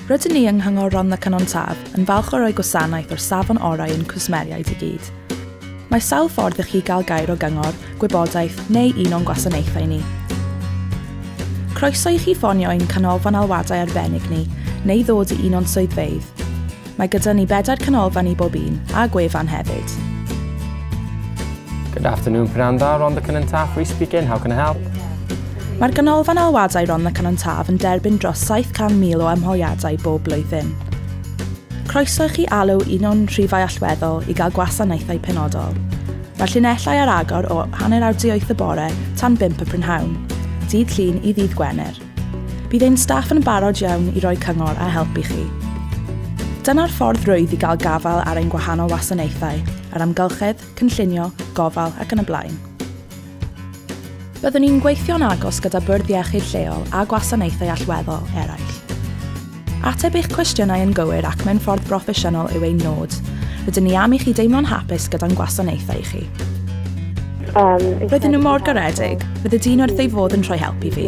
Rydyn ni yng Nghyngor Rhondda Cynon Taf yn falch o roi gwasanaeth o'r safon orau i'n cwsmeriaid i gyd. Mae sawl ffordd i chi gael gair o gyngor, gwybodaeth neu un o'n gwasanaethau ni. Croeso i chi ffonio ein canolfan alwadau arbennig ni neu ddod i un o'n swyddfeydd. Mae gyda ni bedair canolfan i bob un, a gwefan hefyd. Good afternoon, Prynhawn da, Rhondda Cynon Taf, Rhys speaking, how can I help? Mae'r Ganolfan Alwadau Rhondda Cynon Taf yn derbyn dros 700,000 o ymholiadau bob blwyddyn. Croeso i chi alw un o'n rhifau allweddol i gael gwasanaethau penodol. Mae'r llinellau ar agor o hanner awr 'di wyth y bore tan bump y prynhawn, dydd Llun i ddydd Gwener. Bydd ein staff yn barod iawn i roi cyngor a help i chi. Dyna'r ffordd rwydd i gael gafael ar ein gwahanol wasanaethau, yr amgylchedd, cynllunio, gofal ac yn y blaen. Byddwn ni'n gweithio'n agos gyda Bwrdd Iechyd Lleol a gwasanaethau allweddol eraill. Ateb eich cwestiynau yn gywir ac mewn ffordd broffesiynol yw ein nod. Rydyn ni am i chi deimlo'n hapus gyda'n gwasanaethau chi. Roedden nhw mor garedig. Roedd y dyn wrth ei fodd yn rhoi help i fi.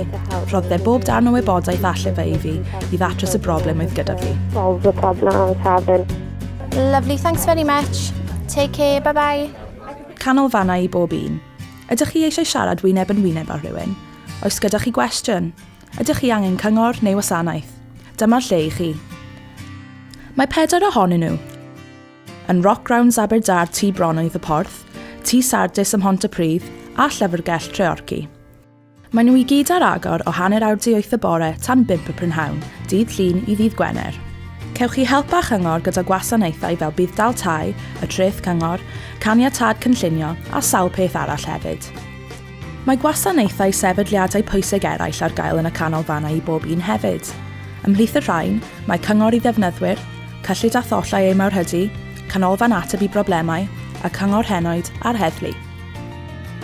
Rhoddodd e bob darn o wybodaeth alle fe i fi i ddatrys y broblem oedd gyda fi. Solve the problem I was having. Lovely, thanks very much. Take care, bye bye. Canolfannau i bob un. Ydych chi eisiau siarad wyneb yn wyneb â rhywun? Oes gyda chi gwestiwn? Ydych chi angen cyngor neu wasanaeth? Dyma'r lle i chi. Mae pedair ohonyn nhw. Yn Rock Grounds Aberdâr Tŷ Bronnoedd y Porth, Tŷ Sardis ym Mhontypridd a Llyfrgell Treorci. Maen nhw i gyd ar agor o hanner awr 'di wyth y bore tan bump y prynhawn, dydd Llun i ddydd Gwener. Cewch chi help a chyngor gyda gwasanaethau fel budd-dal tai, y treth cyngor, caniatâd cynllunio a sawl peth arall hefyd. Mae gwasanaethau sefydliadau pwysig eraill ar gael yn y canolfannau i bob un hefyd. Ymhlith y rhain, mae Cyngor i Ddefnyddwyr, Cyllid a Thollau Ei Mawrhydi, Canolfan Ateb i Broblemau, y Cyngor Henoed a'r Heddlu.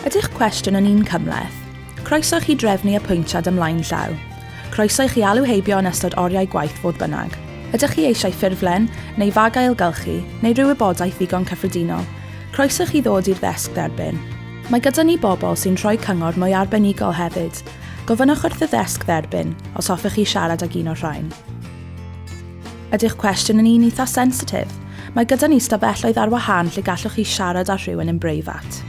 Ydy'ch cwestiwn yn un cymhleth? Croeso i chi drefnu apwyntiad ymlaen llaw. Croeso i chi alw heibio yn ystod oriau gwaith fodd bynnag. Ydych chi eisiau ffurflen, neu fag ailgylchu, neu rhyw wybodaeth ddigon cyffredinol? Croeso i chi ddod i'r ddesg dderbyn. Mae gyda ni bobl sy'n rhoi cyngor mwy arbenigol hefyd. Gofynnwch wrth y ddesg dderbyn os hoffech chi siarad ag un o'r rhain. Ydy'ch cwestiwn yn un eitha sensitif? Mae gyda ni stafelloedd ar wahân lle gallwch chi siarad â rhywun yn breifat.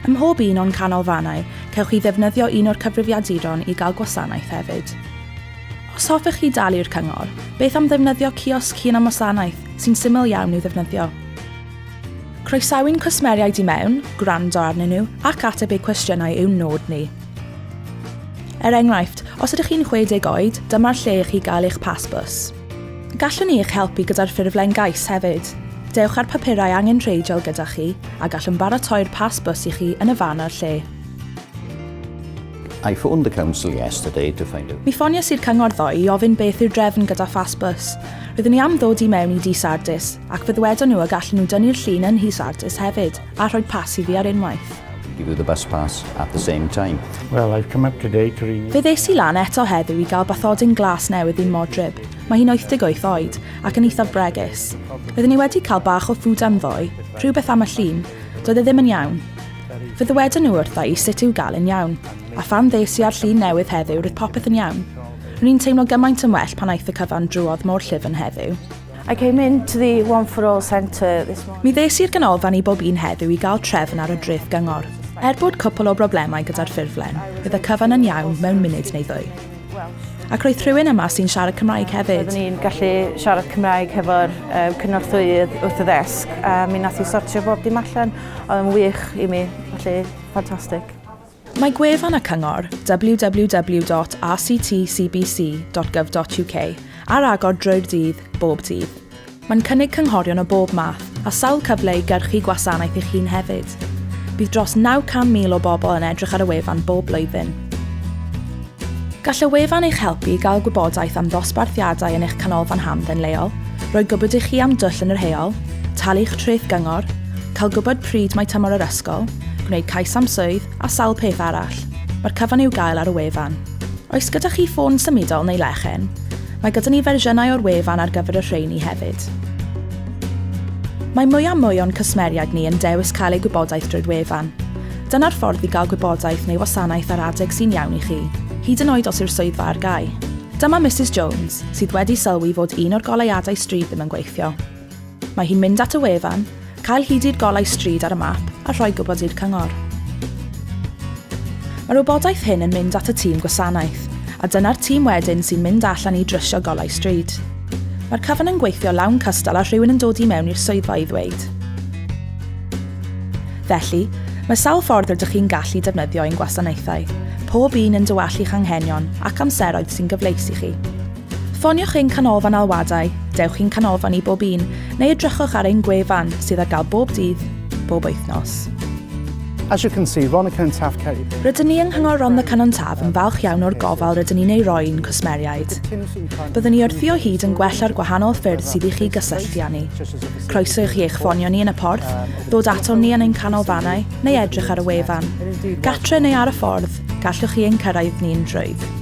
Ym mhob un o'n canolfannau, cewch chi ddefnyddio un o'r cyfrifiaduron i gael gwasanaeth hefyd. Os hoffech chi dalu'r cyngor, beth am ddefnyddio ciosg hunan-wasanaeth, sy'n syml iawn i'w ddefnyddio? Croesawu'n cwsmeriaid i mewn, gwrando arnyn nhw ac ateb eu cwestiynau yw'n nod ni. Er enghraifft, os ydych chi'n 60 oed, dyma'r lle i chi gael eich pas bws. Gallwn ni eich helpu gyda'r ffurflen gais hefyd. Dewch â'r papurau angenrheidiol gyda chi a gallwn baratoi'r pas bws i chi yn y fan a'r lle. I phoned the council yesterday to find out. Mi ffoniais i'r cyngor ddoe i ofyn beth yw'r drefn gyda phas bws. Roeddwn i am ddod i mewn i Dŷ Sardis, ac fe ddywedon nhw y gallen nhw dynnu'r llun yn Nhŷ Sardis hefyd, a rhoi pas i fi ar unwaith. Give you the bus pass at the same time. Well, I've come up today to renew. Fe ddes i lan eto heddiw i gael bathodyn glas newydd i'n modryb. Mae hi'n 88 oed, ac yn eithaf bregus. Roeddwn i wedi cael bach o ffwdan ddoe, rhywbeth am y llun, doedd e ddim yn iawn. Fe ddywedon nhw wrtha i sut i'w gael yn iawn, a phan ddes i â'r llun newydd heddiw roedd popeth yn iawn. Ro'n i'n teimlo gymaint yn well pan aeth y cyfan drwodd mor llyfn heddiw. I came in to the One for All centre this morning. Mi ddes i'r ganolfan i bob un heddiw i gael trefn ar y dreth gyngor. Er bod cwpl o broblemau gyda'r ffurflen, roedd y cyfan yn iawn mewn munud neu ddwy. Ac roedd rhywun yma sy'n siarad Cymraeg hefyd. Roeddwn i'n gallu siarad Cymraeg hefo'r um, cynorthwyydd wrth y ddesg a mi nath i sortio bob dim allan. Oedd yn wych i mi, felly ffantastig. Mae gwefan y cyngor, www.rctcbc.gov.uk, ar agor drwy'r dydd, bob dydd. Mae'n cynnig cynghorion o bob math, a sawl cyfle i gyrchu gwasanaeth eich hun hefyd. Bydd dros 900,000 o bobl yn edrych ar y wefan bob blwyddyn. Gall y wefan eich helpu i gael gwybodaeth am ddosbarthiadau yn eich canolfan hamdden leol, rhoi gwybod i chi am dwll yn yr heol, talu'ch treth gyngor, cael gwybod pryd mae tymor yr ysgol, gwneud cais am swydd, a sawl peth arall. Mae'r cyfan i'w gael ar y wefan. Oes gyda chi ffôn symudol neu lechen? Mae gyda ni fersiynau o'r wefan ar gyfer y rheini hefyd. Mae mwy a mwy o'n cwsmeriaid ni yn dewis cael eu gwybodaeth drwy'r wefan. Dyna'r ffordd i gael gwybodaeth neu wasanaeth ar adeg sy'n iawn i chi, hyd yn oed os yw'r swyddfa ar gau. Dyma Mrs Jones, sydd wedi sylwi fod un o'r goleuadau stryd ddim yn gweithio. Mae hi'n mynd at y wefan, cael hyd i'r golau stryd ar y map a rhoi gwybod i'r cyngor. Mae'r wybodaeth hyn yn mynd at y tîm gwasanaeth, a dyna'r tîm wedyn sy'n mynd allan i drwsio golau stryd. Mae'r cyfan yn gweithio lawn cystal â rhywun yn dod i mewn i'r swyddfa i ddweud. Felly, mae sawl ffordd rydych chi'n gallu defnyddio ein gwasanaethau, pob un yn dywallu'ch anghenion ac amseroedd sy'n gyfleus i chi. Ffoniwch ein canolfan alwadau, dewch i'n canolfan i bob un, neu edrychwch ar ein gwefan sydd ar gael bob dydd, bob wythnos. As you can see, Rhondda Cynon Taf Kerry. Rydyn ni yng Nghyngor Rhondda Cynon Taf yn falch iawn o'r gofal rydyn ni'n ei roi i'n cwsmeriaid. Byddwn ni wrthi o hyd yn gwella'r gwahanol ffyrdd sydd i chi gysylltu â ni. Croeso i chi eich ffonio ni yn y porth, ddod aton ni yn ein canolfannau, neu edrych ar y wefan. Gatre neu ar y ffordd, gallwch chi ein cyrraedd ni'n rhwydd.